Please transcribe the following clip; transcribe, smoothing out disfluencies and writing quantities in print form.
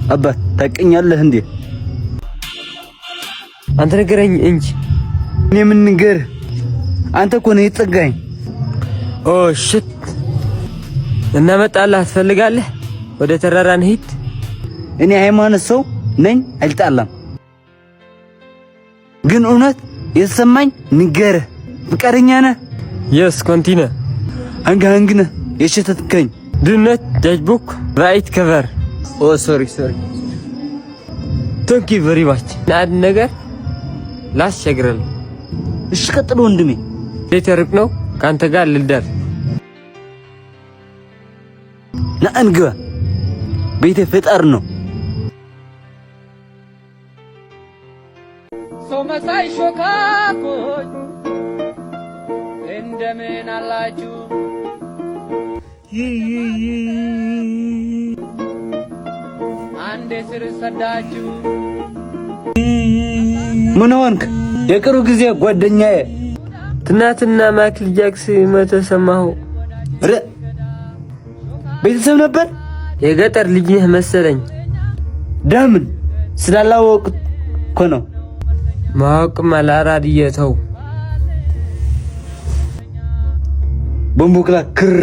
አባት ታውቀኛለህ እንዴ? አንተ ንገረኝ እንጂ። እኔ ምን ንገርህ? አንተ እኮ ነህ የጸጋኝ። Oh shit፣ እናመጣልህ ትፈልጋለህ? ወደ ተራራ እንሂድ። እኔ ሃይማኖት ሰው ነኝ፣ አልጣላም። ግን እውነት የተሰማኝ ንገርህ። ፍቃደኛ ነህ? Yes, continue. አንግ አንግ ነህ የሸተትከኝ። Do not judge book by its cover. Oh, sorry, sorry. Thank you very much. አንድ ነገር ላስቸግረል። እሺ ቀጥል ወንድሜ። ቤት ሩቅ ነው፣ ከአንተ ጋር ልደር። ና እንግባ። ቤቴ ፈጣር ነው። ሰው መሳይ ሾካኮች እንደምን አላችሁ? አንዴ ስር ሰዳችሁ። ምን ሆንክ? የቅርብ ጊዜ ጓደኛዬ። ትናንትና ማይክል ጃክሰን ሞተ ሰማሁ። ረ ቤተሰብ ነበር። የገጠር ልጅ ነህ መሰለኝ። ዳምን ስላላወቅኩት እኮ ነው። ማወቅም አላራድዬ ተው። ቦምቦክላ ክር።